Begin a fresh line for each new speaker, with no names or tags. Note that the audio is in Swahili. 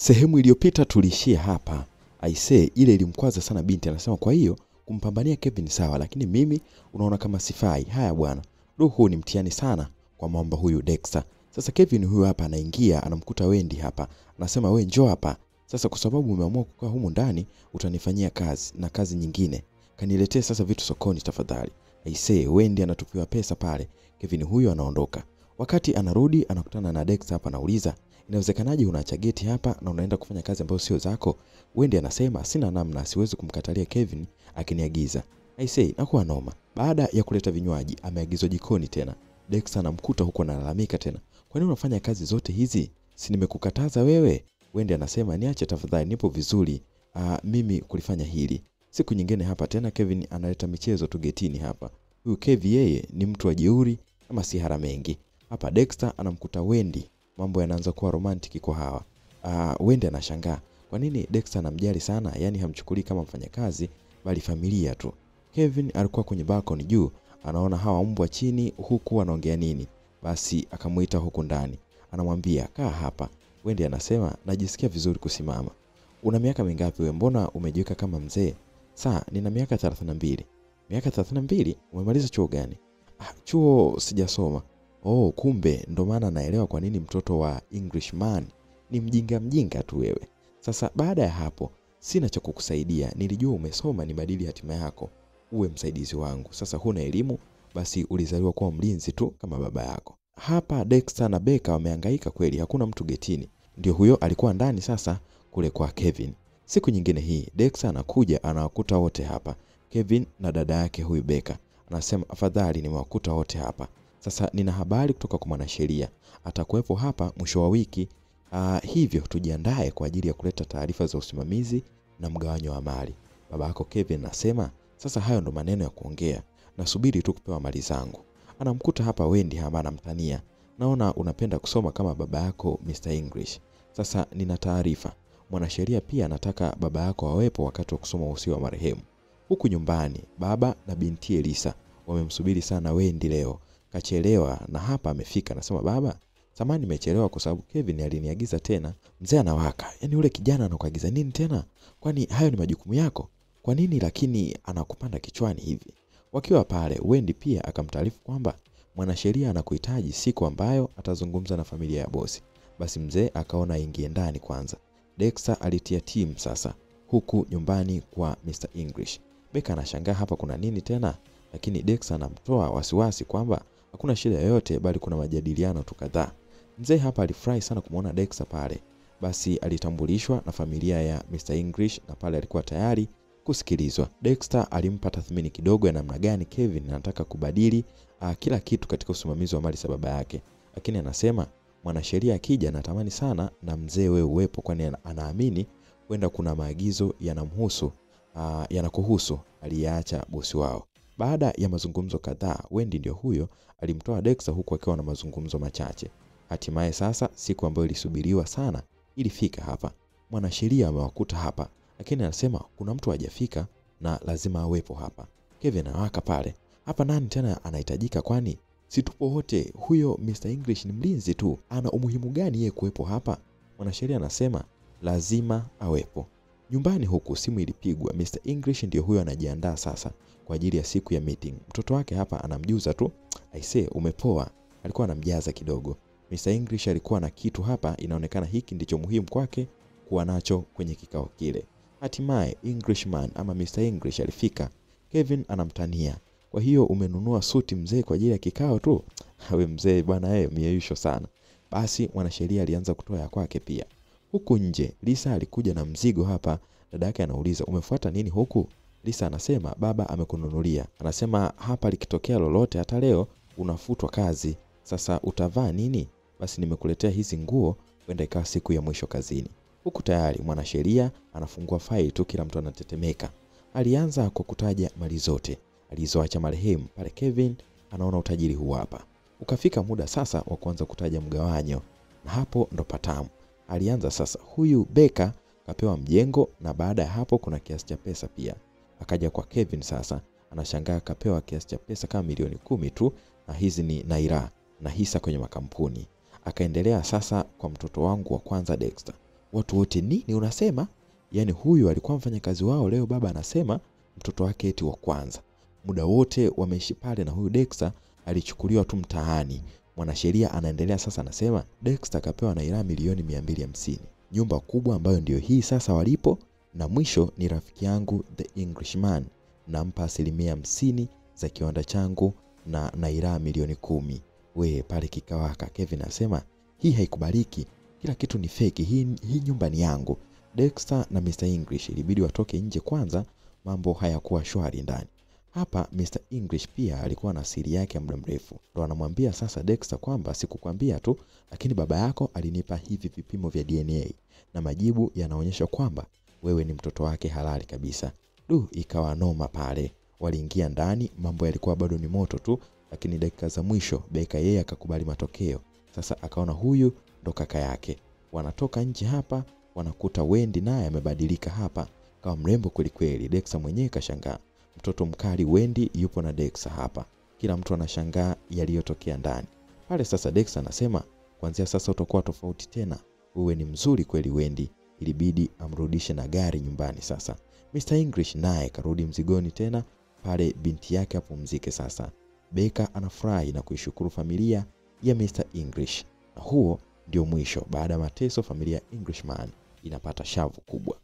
Sehemu iliyopita tuliishia hapa. Aisee, ile ilimkwaza sana binti, anasema kwa hiyo kumpambania Kevin sawa, lakini mimi unaona kama sifai. Haya bwana, huu ni mtihani sana kwa mwamba huyu Dexter. Sasa Kevin huyu hapa anaingia, anamkuta Wendy hapa. Anasema we njoo hapa. Sasa kwa sababu umeamua kukaa humu ndani, utanifanyia kazi na kazi nyingine. Kaniletee sasa vitu sokoni tafadhali. Aisee, Wendy anatupiwa pesa pale. Kevin huyu anaondoka. Wakati anarudi anakutana na Dexter hapa, anauliza inawezekanaje unaacha geti hapa na unaenda kufanya kazi ambayo sio zako? Wendy anasema sina namna, siwezi kumkatalia Kevin akiniagiza. Aisee, nakuwa noma. Baada ya kuleta vinywaji ameagizwa jikoni tena. Dexter anamkuta huko analalamika tena. Kwa nini unafanya kazi zote hizi? Si nimekukataza wewe? Wendy anasema niache tafadhali, nipo vizuri mimi kulifanya hili. Siku nyingine hapa tena Kevin analeta michezo tu getini hapa. Huyu Kevin yeye ni mtu wa jeuri ama sihara mengi. Hapa Dexter anamkuta Wendy, mambo yanaanza kuwa romantic kwa hawa. Wendy anashangaa kwa nini Dexter anamjali sana, yani hamchukulii kama mfanyakazi bali familia tu. Kevin alikuwa kwenye balcony juu, anaona hawa mbwa chini huku wanaongea nini. Basi akamuita huku ndani. Anamwambia kaa hapa. Wendy anasema najisikia vizuri kusimama. Una miaka mingapi wewe, mbona umejiweka kama mzee? Saa nina miaka 32. Miaka 32? Umemaliza chuo gani? Chuo sijasoma. Oh, kumbe ndo maana naelewa kwa nini mtoto wa Englishman ni mjinga mjinga tu wewe. Sasa baada ya hapo sina cha kukusaidia, nilijua umesoma nibadili hatima yako, uwe msaidizi wangu. Sasa huna elimu, basi ulizaliwa kuwa mlinzi tu kama baba yako. Hapa Dexter na Beka wamehangaika kweli, hakuna mtu getini. Ndio huyo alikuwa ndani sasa kule kwa Kevin. Siku nyingine hii Dexter anakuja anawakuta wote hapa, Kevin na dada yake huyu Beka. Anasema afadhali nimewakuta wote hapa. Sasa nina habari kutoka kwa mwanasheria, atakuwepo hapa mwisho wa wiki. Hivyo tujiandae kwa ajili ya kuleta taarifa za usimamizi na mgawanyo wa mali. Baba yako Kevin anasema sasa hayo ndo maneno ya kuongea, nasubiri tu kupewa mali zangu. Anamkuta hapa Wendy hapa anamtania, naona unapenda kusoma kama baba yako Mr. English. Sasa nina taarifa, mwanasheria pia anataka baba yako awepo wakati wa kusoma usia wa marehemu. Huku nyumbani baba na binti Elisa wamemsubiri sana Wendy leo. Kachelewa na hapa amefika. Anasema baba, samahani nimechelewa kwa sababu Kevin aliniagiza tena. Mzee anawaka. Yaani yule kijana anakuagiza nini tena? Kwani hayo ni majukumu yako? Kwa nini lakini anakupanda kichwani hivi? Wakiwa pale Wendy pia akamtaarifu kwamba mwanasheria anakuhitaji siku ambayo atazungumza na familia ya bosi. Basi mzee akaona aingie ndani kwanza. Dexter alitia timu sasa huku nyumbani kwa Mr. English. Beka anashangaa hapa kuna nini tena? Lakini Dexter anamtoa wasiwasi kwamba hakuna shida yoyote bali kuna majadiliano tu kadhaa. Mzee hapa alifurahi sana kumuona Dexter pale. Basi alitambulishwa na familia ya Mr. English na pale alikuwa tayari kusikilizwa. Dexter alimpa tathmini kidogo ya namna gani Kevin anataka kubadili kila kitu katika usimamizi wa mali za baba yake. Lakini anasema mwanasheria akija anatamani sana na mzee wewe uwepo, kwani anaamini kwenda kuna maagizo yanamhusu yanakuhusu aliyaacha bosi wao. Baada ya mazungumzo kadhaa, Wendy ndio huyo alimtoa Dexter huku akiwa na mazungumzo machache. Hatimaye sasa siku ambayo ilisubiriwa sana ilifika hapa. Mwanasheria amewakuta hapa, lakini anasema kuna mtu hajafika na lazima awepo hapa. Kevin anawaka pale. Hapa nani tena anahitajika, kwani si tupo wote? Huyo Mr. English ni mlinzi tu. Ana umuhimu gani yeye kuwepo hapa? Mwanasheria anasema lazima awepo. Nyumbani huku simu ilipigwa. Mr. English ndio huyo anajiandaa sasa kwa ajili ya siku ya meeting. Mtoto wake hapa anamjuza tu, aisee umepoa. Alikuwa anamjaza kidogo. Mr. English alikuwa na kitu hapa, inaonekana hiki ndicho muhimu kwake kuwa nacho kwenye kikao kile. Hatimaye Englishman ama Mr. English alifika. Kevin anamtania, kwa hiyo umenunua suti mzee kwa ajili ya kikao tu? Awe mzee bwana mieyusho sana. Basi mwanasheria alianza kutoa ya kwake pia. Huku nje Lisa alikuja na mzigo hapa. Dada yake anauliza umefuata nini huku? Lisa anasema baba amekununulia. Anasema hapa likitokea lolote hata leo unafutwa kazi. Sasa utavaa nini? Basi nimekuletea hizi nguo, kwenda ikawa siku ya mwisho kazini. Huku tayari mwanasheria anafungua faili tu, kila mtu anatetemeka. Alianza kwa kutaja mali zote alizoacha marehemu. Pale Kevin anaona utajiri huu hapa. Ukafika muda sasa wa kuanza kutaja mgawanyo, na hapo ndo patamu. Alianza sasa, huyu Beka kapewa mjengo na baada ya hapo kuna kiasi cha pesa pia. Akaja kwa Kevin sasa, anashangaa kapewa kiasi cha pesa kama milioni 10 tu, na hizi ni naira na hisa kwenye makampuni. Akaendelea sasa kwa mtoto wangu wa kwanza Dexter. Watu wote nini unasema? Yaani huyu alikuwa mfanyakazi wao, leo baba anasema mtoto wake eti wa kwanza. Muda wote wameishi pale na huyu Dexter alichukuliwa tu mtaani. Mwanasheria anaendelea sasa, anasema Dexter kapewa naira milioni 250. Nyumba kubwa ambayo ndio hii sasa walipo, na mwisho ni rafiki yangu the Englishman, nampa 50% za kiwanda changu na naira milioni 10. We pale kikawaka. Kevin anasema hii haikubaliki, kila kitu ni feki, hii nyumba ni yangu. Dexter na Mr. English ilibidi watoke nje kwanza, mambo hayakuwa shwari ndani. Hapa Mr. English pia alikuwa na siri yake ya muda mrefu. Ndo anamwambia sasa Dexter kwamba sikukwambia tu, lakini baba yako alinipa hivi vipimo vya DNA na majibu yanaonyesha kwamba wewe ni mtoto wake halali kabisa. Du, ikawa noma pale. Waliingia ndani, mambo yalikuwa bado ni moto tu, lakini dakika za mwisho Beka yeye akakubali matokeo. Sasa akaona huyu ndo kaka yake. Wanatoka nje hapa, wanakuta Wendy naye amebadilika hapa, kama mrembo kweli kweli. Dexter mwenyewe kashangaa. Mtoto mkali Wendy yupo na Dexter hapa. Kila mtu anashangaa yaliyotokea ndani. Pale sasa Dexter anasema kuanzia sasa utakuwa tofauti tena. Wewe ni mzuri kweli Wendy. Ilibidi amrudishe na gari nyumbani sasa. Mr. English naye karudi mzigoni tena pale, binti yake apumzike sasa. Beka anafurahi na kuishukuru familia ya Mr. English. Na huo ndio mwisho. Baada ya mateso, familia ya Englishman inapata shavu kubwa.